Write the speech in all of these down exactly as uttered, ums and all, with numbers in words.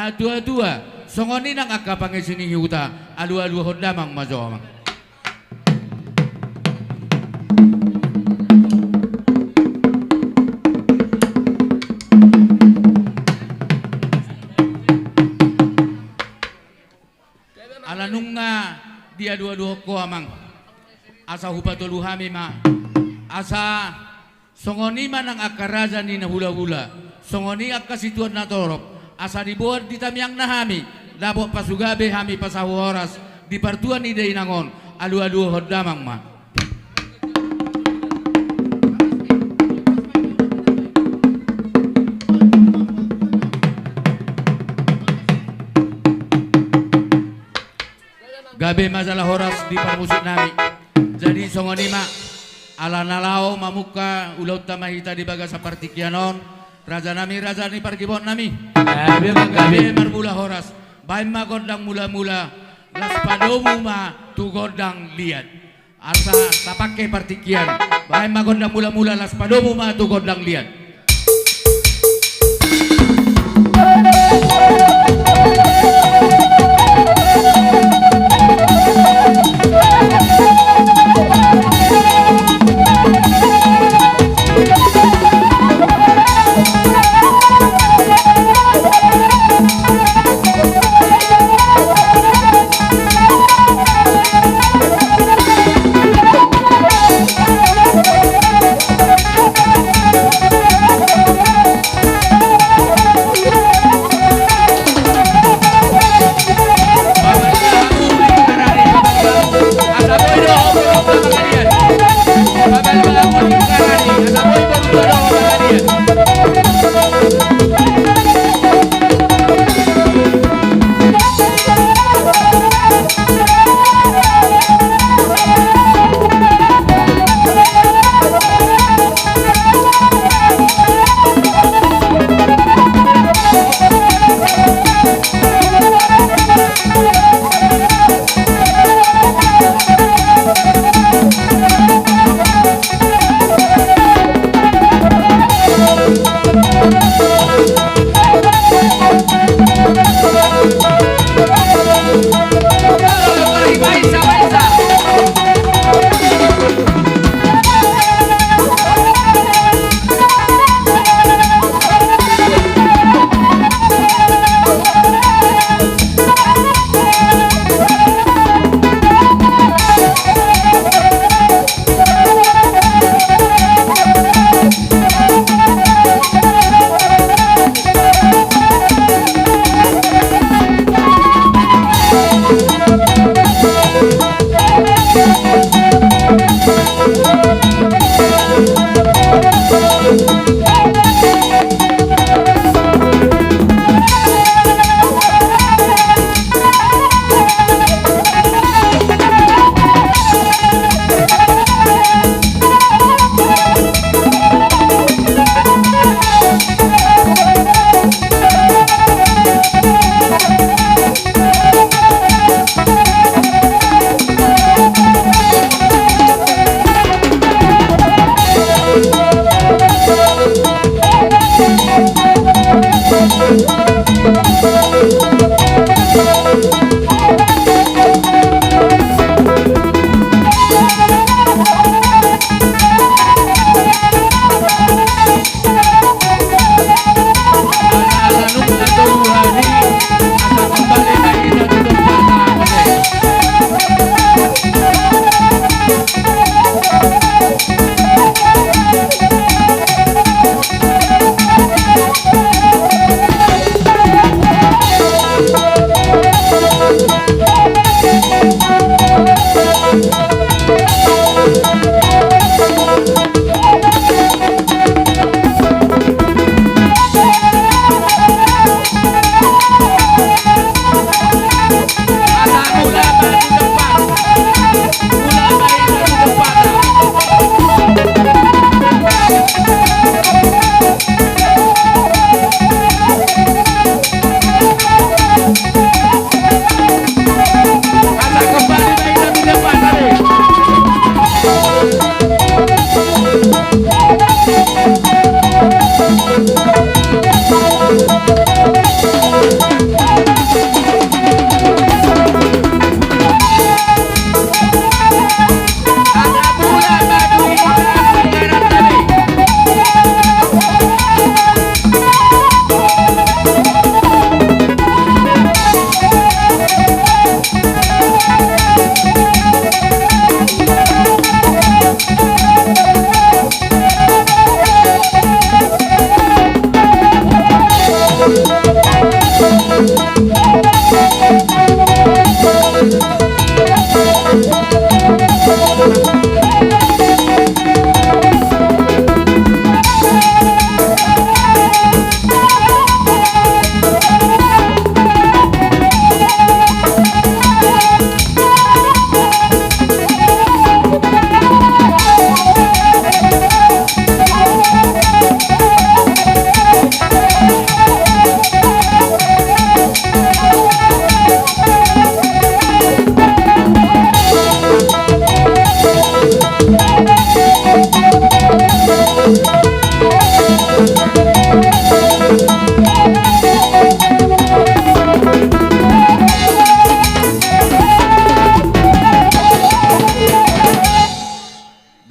Tua-tua, songon i nang angka pangisi ni huta, alu-aluhon damang ma jo, amang. Ala nunga dialu-aluhon ho, amang, asa hupatolu hami ma, asa songon i ma nang angka raja ni na hula-hula, songon i angka situan na torop, asa diboan di tamiangna hami, dapot pasugabe hami pasahat horas di partua ni dainang on, alu-aluhon damang ma. Gabe ma jala horas di parmusik nami. Jadi songon i ma, ala na laho mamungka ulaonta ma hita di bagasan partingkian on, raja nami, raja ni pargibot nami. Gabe ma, gabe. Gabe marmula horas. Baen ma gondang mula-mula, laos padomu ma tu gondang liat. Asa tapangke partingkian. Baen ma gondang mula-mula, laos padomu ma tu gondang liat.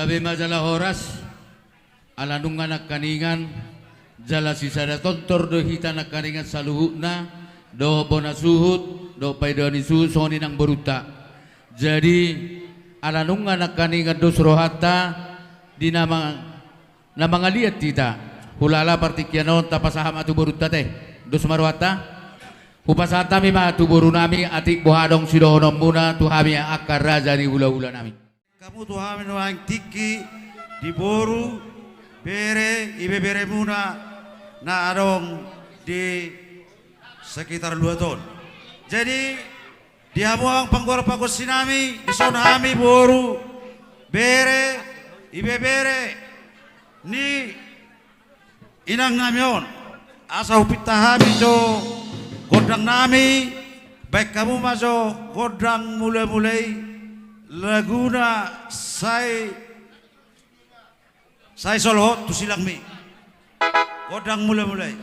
Gabe ma jala horas. Ala nunga nangkaningan, jala sisada tontor do hita nangkaningan saluhutna, dohot bona suhut, dohot paidua ni suhut songon i nang borunta. Jadi, ala nunga nangkaningan dos rohanta, di na ma-, na mangaliat hita. Hulala partingkian on tapasahat ma tu borunta te. Dos ma rohanta. Hupasahat hami ma tu borunami, atik boha adong sidohononmuna tu hami angka raja ni hulahulanami. Hamu tu hami nuaeng tingki di boru, bere, ibeberemuna na adong di sekitar luat on. Jadi, di hamu amang panggual pargonsinami, dison hami boru, bere, ibebere ni inangnami on, asa hupinta hami jo gondangnami, baen hamu ma jo gondang mulamula i, laguna sai, sai solhot tu silangmi. Gondang mulamula i.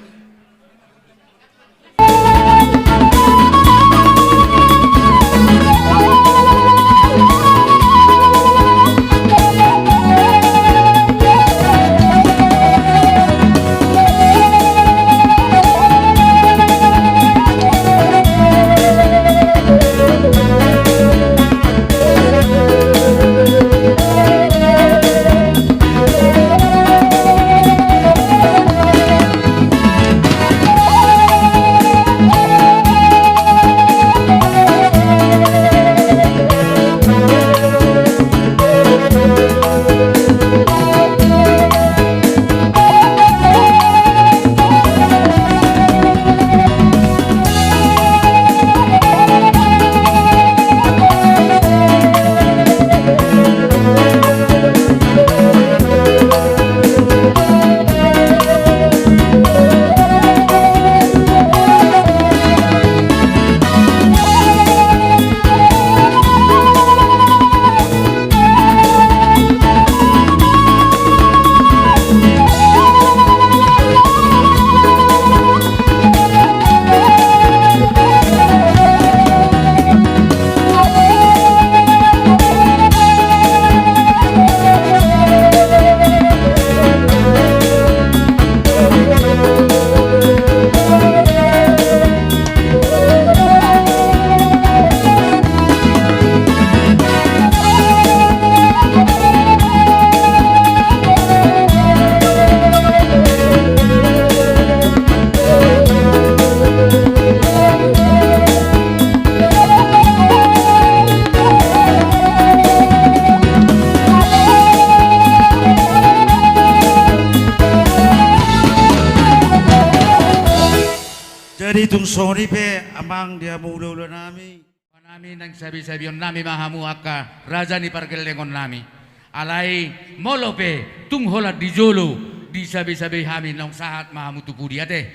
Jadi tung songon i pe amang di hamu hulahulanami. Nami nang sabesabeonnami ma hamu angka raja ni pargellengonnami. Alai molo pe tung holan di jolo disabesabei hami, naung sahat ma hamu tu pudi ate.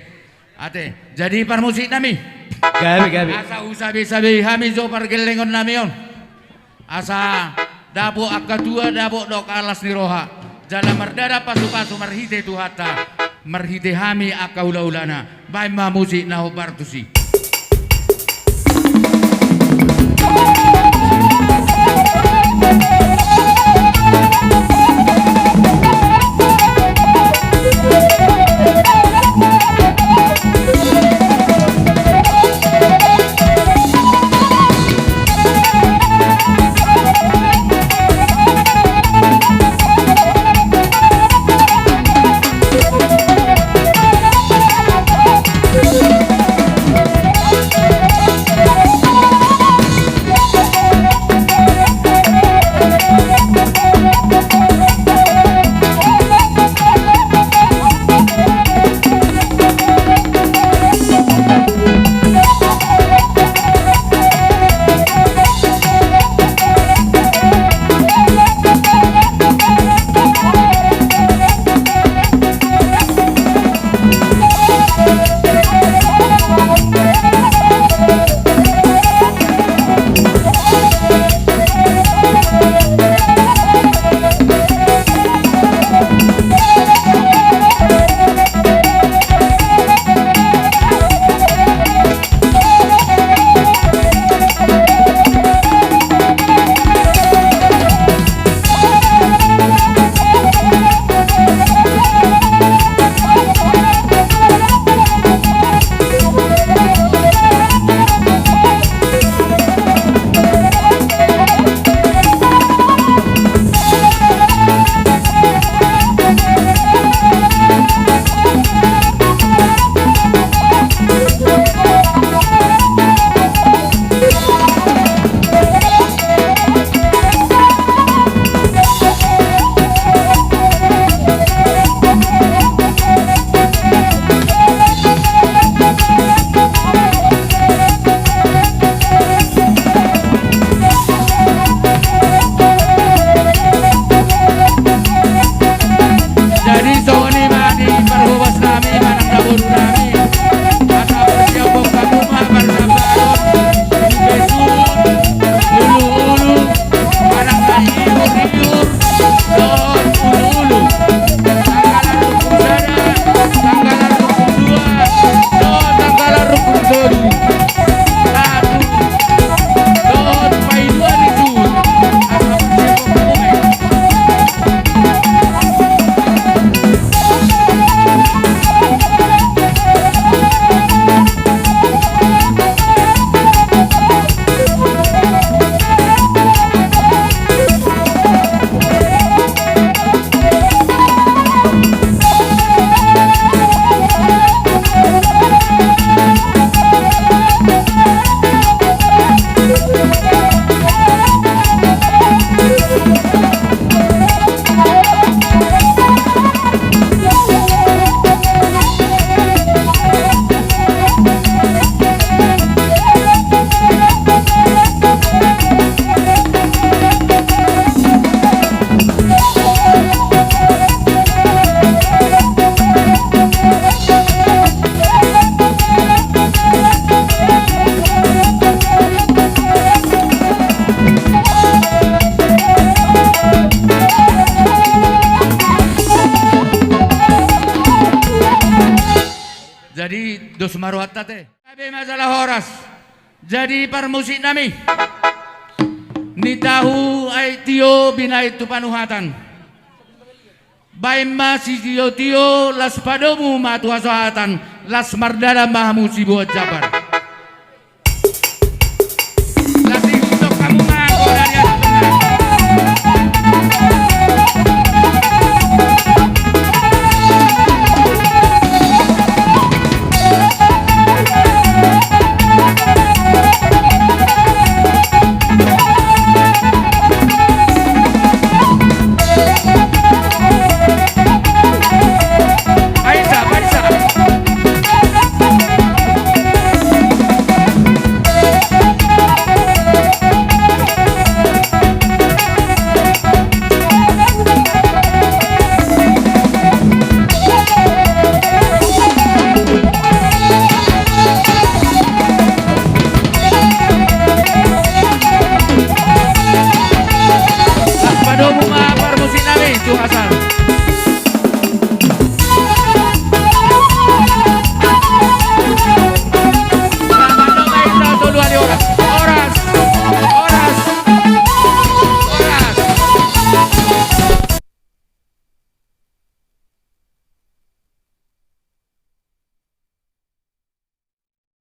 Ate, jadi parmusiknami. Gabe, gabe. Asa husabesabei hami jo pargellengonnami on. Asa dapot angka tua, dapot dohot alas ni roha. Jala mardalan pasupasu marhite Tuhanta, marhite hami angka hulahulana. Baen ma musik na hombar tusi. Jadi dos ma rohanta te. Gabe ma jala horas. Jadi parmusik nami, nintahu aek tio binahen tu panuhatan. Baen ma sitiotio, las padomu ma tu hasohatan, las mardalan ma hamu sibuat jambar.